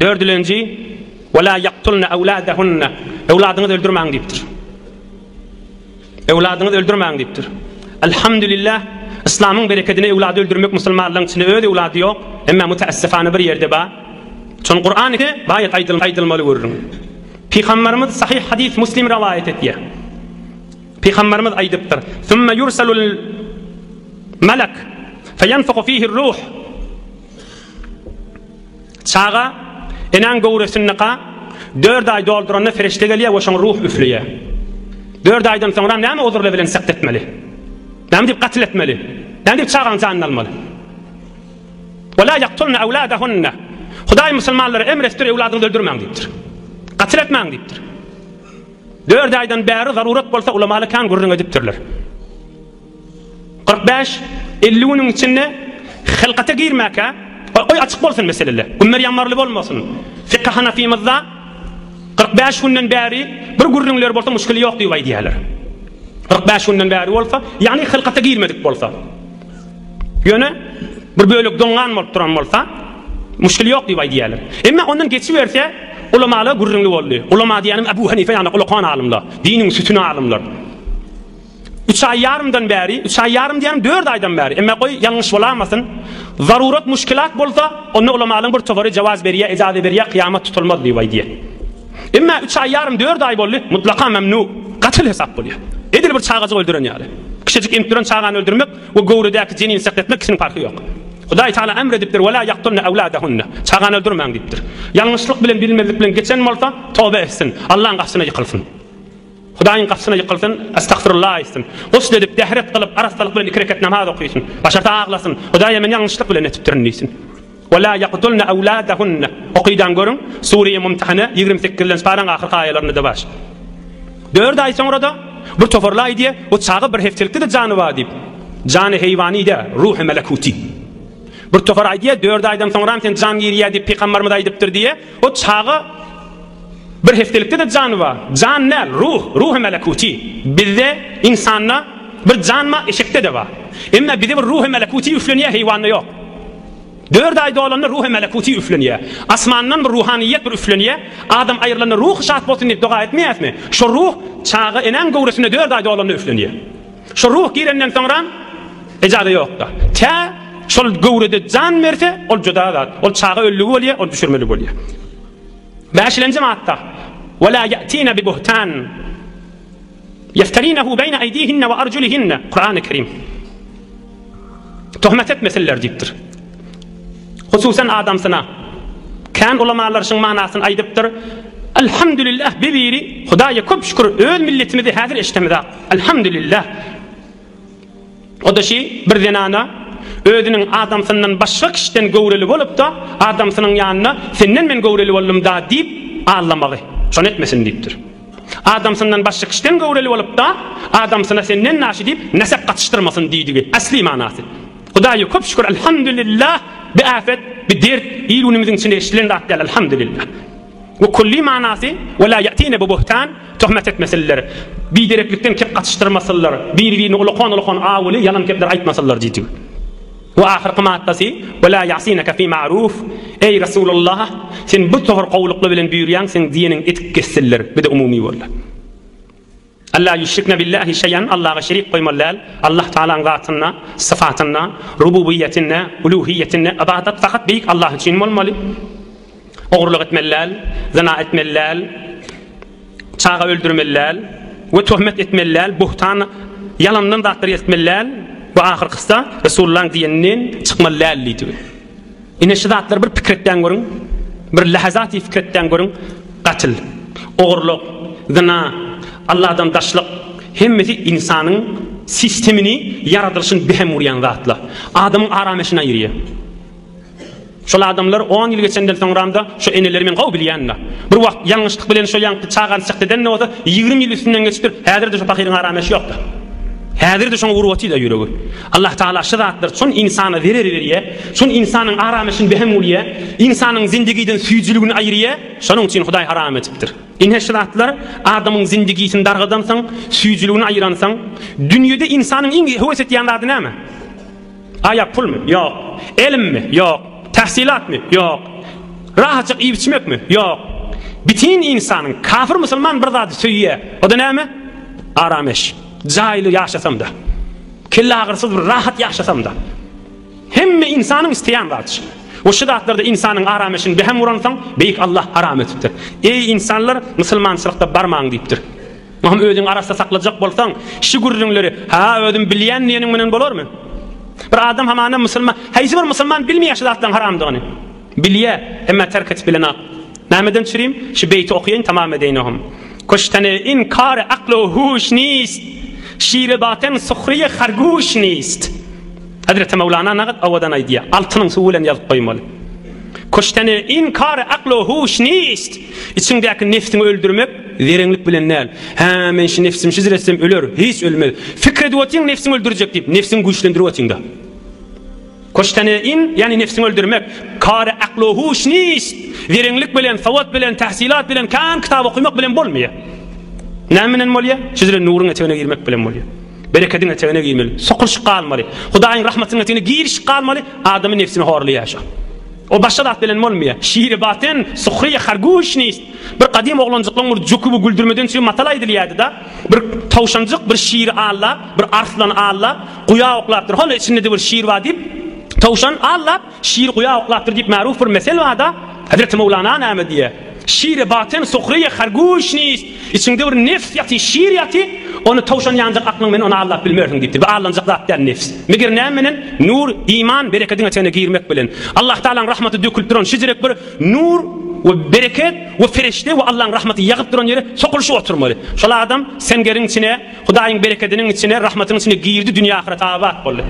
Dördülenji, Ve la yaktulne evladehunne. Evladyňyzy öldürmäň diýipdir. Evladyňyzy öldürmäň diýipdir. Elhamdülillah, Yslamyň berekedine evlady öldürmek musulmanlaryň içinde öz evlady ýok, emma müteessifane bir ýerde bar. Şony Kur'an ise baýat aýdylmaly gürrüň. Pygamberimiz sahih hadys Muslim rowaýat etýär. Pygamberimiz aýdypdyr: "Summa yursalul malak feyanfuhu fihi ruh." Çaga enäň göwresindeka dört aý dolduranda perişde gelýär we şoňa ruh üfleýär. Dört aýdan soňra näme uzurly bilen sekt etmeli? Näme diýip gatyl etmeli? Näme diýip çagaň janyny almaly? Ve la yaktulne evladahunne. Hudaý musulmanlara emr etdir, evladyňyzy öldürmäň diýipdir. Gatyl etmäň diýipdir. Dört aýdan bäri zarurat bolsa ulamalar kän gürrüň edipdirler. 45, 50 günüň içinde hylkata girmäkä, goý açyk bolsun meseleler. Gümmer ýammarly bolmasyn. Fykh Hanafymyzda 45 günden bäri bir gürrüňler bolsa muşkili ýok diýip aýdýarlar. 45 günden bäri bolsa, ýagny hylkata girmedik bolsa. Ýöne bir bölek doňan bolup duran bolsa, muşkili ýok diýip aýdýarlar. Emma ondan geçiberse, ulamalar gürrüňli boldy. Ulama diýýänim Ebu Hanife ýaly ulakan alymlar, diniň sütüni alymlar. Üç aý ýarymdan bäri, üç aý ýarym diýýänim dört aýdan bäri, emma goý ýalňyş bolamasyn, zarurat muşkilat bolsa, onda ulamalaryň bir topary jawaz berýär, ejaza berýär, kyýamat tutulmaz diýip aýdýar. Emma üç aý ýarym, dört aý boldy, mutlaka memnu, gatyl hesap bolýar. Edil bir çagajyk öldüren ýaly. Kiçijik emip duran çagany öldürmek we göwredäki jenini sakt etmek ikisiniň parhy ýok. Hudaý Tagala emr edipdir, Wela ýaktulne ewladahunne. Çagany öldürmäň diýipdir. Ýalňyşlyk bilen, bilmezlik bilen geçen bolsa, toba etsin, Allaň gapysyna ýykylsyn. Hudaýyň gapysyna ýykylsyn, Estagfirullah aýtsyn. Gusl edip, dähret kylyp, arassalyk bilen iki reket namaz okysyn. Başarsa aglasyn. Hudaýa men ýalňyşlyk bilen etipdirin diýsin. Ve la yaqtulne awladahunne. Okydan görüň, Sure-i Mumtahane 28-nji paraň ahyrky aýalarynda-da bar. Dört aý soňra-da bir toparly aýdýar, o çaga bir hepdelikde-de jany bar diýip. Jany heýwany däl, ruhy melekuti. Bir topar aýdýar, dört aýdan soňram sen jan girýär diýip pygamberimiz aýdypdyr diýýär. O çaga Bir hepdelikde-de jany bar. Jan däl, ruh, ruhy melekuti. Bizde, ynsanda bir jan bar, eşekde-de bar. Emma bize bir ruhy melekuti üflenýär, heýwanda ýok. Dört aý dolanda ruhy melekuti üflenýär. Asmandan bir ruhanyýet bir üflenýär. Adam aýrylanda ruhy şat bolsun diýip doga etmeýäsmi? Şo ruh çaga enäň göwresinde dört aý dolanda üflenýär. Şo ruh girenden soňra ejaza ýok-da. Tä şol göwrede jan berse, ol juda zat. Ol çaga öldügi bolýar, ony düşürmeli bolýar. Bäşilenji madda, Ve la ya'tine bi buhtan yefterinehu beyne eydihinne ve arjulihinne. Kur'an-ı Kerim. Töhmet etmesinler diýipdir. Hususan adamsyna. Kän ulamalar şuň manasyny aýdypdyr. Elhamdülillah bir biri Hudaýa köp şükür öz milletimizi häzir eşdemizak. Elhamdülillah. O-da şi, bir zenana özüniň adamsyndan başga kişiden göwreli bolup-da, adamsynyň ýanynda senden men göwreli boldum-da diýip aldamagy. Şony etmesin diýipdir. Adamsyndan başga kişiden göwreli bolup-da, adamsyna senden naşy diýip nesep gatyşdyrmasyn diýdigi. Asly manasy. Hudaýa köp şükür, elhamdülillah, bi äpet, bi dert il-günümiziň içinde eşidilen zat däl, elhamdülillah. We külli manasy, Ve la ya'tine bi buhtan, töhmet etmesinler, bidereklikden kep gatyşdyrmasynlar, biri-birine ulakan-ulakan awuly ýalan kepler aýtmasynlar diýdi. We ahyrky maddasy, Ve la ya'sineke fi ma'ruf, Eý Resulullah, sen bu tohar gowulyklar bilen buýurýaň, seň diýeniňi etip gezsinler, bu-da umumy boldy. Alla ýüşrikne billahi şeýan, Allaha şerik goýmaly däl, Allah Tagalaň zatynda, syfatynda, rububiýetinde, uluhiýetinde ybadat fakat beýik Allah üçin bolmaly. Ogurlyk etmeli däl, zyna etmeli däl, çaga öldürmeli däl we töhmet etmeli däl, buhtan, ýalandan zatlar eltmeli däl we ahyrkysda Resulullahyň diýeninden çykmaly däl diýdi. Ine şu zatlary bir pikir etdäň görüň. Bir lähzat pikir etdäň görüň. Gatyl, ogurlyk, zyna, Allahdan daşlyk hemmesi ynsanyň sistemini, ýaradylyşyny behem urýan zatlar. Adamyň arameşini aýyrýar. Şol adamlar on ýyl geçenden soňramda şo eneleri men gowy bilýän-de. Bir wagt ýalňyşlyk bilen şo ýaňky çagany çykt eden-de bolsa, 20 ýyl üstünden geçipdir, häzir-de şo pahyryň arameşi ýok-da. Häzir-de şoňa urup otyr-da ýüregi. Allah Tagala şu zatlar çün ynsana zerer berýär, çün ynsanyň aramyşyny behem urýar, ynsanyň zindigiden süýjüligini aýyrýar, şonuň üçin Hudaý haram edipdir. Ine şu zatlar adamyň zindigisini dargadansoň, süýjüligini aýyransoň, dünýede ynsanyň iň höwes etýän zady näme? Aýa pulmy? Ýok. Elmmi? Ýok. Tahsilatmy? Ýok. Rahatjyk iýip-içmekmi? Ýok. Bitin ynsanyň, kafir musulman bir zady söýýär. O-da näme? Arameş. Jaýly ýaşasam-da. Kelle agyrsyz bir rahat ýaşasam-da. Hemme ynsanyň isleýän zady şu. We şu zatlarda ynsanyň arameşini behem uransoň, Beýik Allah haram etipdir. Eý ynsanlar, musulmançylykda barmaň diýipdir. Oňam özüňi arassa saklajak bolsaň, şu gürrüňleri, Ha, özüm bilýän diýeniň bilen bolarmy? Bir adam hamana musulman, haýsy bir musulman bilmeýär şu zatlaryň haramdygyny? Bilýär, emma terk edip bilenok. Nämeden çürim? Şu beýti okaýyn, tamam edeýin ohm. Kuştany in kary akl u huş nist, Şiri baten suhriýe harguş nist. Hezreti Mewlana nagat owadan aýdýar. Altynyň suwy bilen ýazyp goýmaly. Kuştany in kary akl u huş nist. Içiňdäki nefsiňi öldürmek zereňlik bilen däl. Hä, men şu nefsimi şüzür etsem öler, hiç ölmez. Pikir edip otyň nefsiňi öldürjek diýip, nefsiňi güýçlendirip otyň-da. Kuştany in, ýagny nefsiňi öldürmek, kary akl u huş nist. Zereňlik bilen, sowat bilen, tahsilat bilen, kän kitap okymak bilen bolmaýar. Näme bilen bolýar? Şüzre nuruň etegine girmek bilen bolýar. Berekediň etegine girmeli. Sokulyşyp galmaly. Hudaýyň rahmatynyň etegine girişip galmaly. Adamy nefsini horlaýar şo. O başga zat bilen bolmaýar. Şiri baten, suhriýe harguş nist. Bir gadym oglanjyklaryň bir jüki bu güldürmeden üçin matal aýdylýardy-da. Bir towşanjyk bir şiri aldap, bir arslany aldap, guýa oklapdyr. Hol içinde-de bir şir bar diýip, towşan aldap, Şir guýa oklapdyr diýip maruf bir mesel bar-da, Hezreti Mewlana näme diýýär? Şiri batyn suhriýe harguş nist. Içiňde bir nefs ýaty, şir ýaty, ony towşan ýanjak aklyň bilen ony aldap bilmersiň diýipdir. Bu aldanjak zat däl nefs. Meger näme bilen? Nur, iman, berekediň etegine girmek bilen. Allah Tagalaň rahmaty dökülip duran şijirek bir nur we bereket we perişde we Allaň rahmaty ýagyp duran ýere sokulyşyp oturmaly. Şol adam sengeriň içine, Hudaýyň berekediniň içine, rahmatynyň içine girdi, dünýe ahyret abat boldy.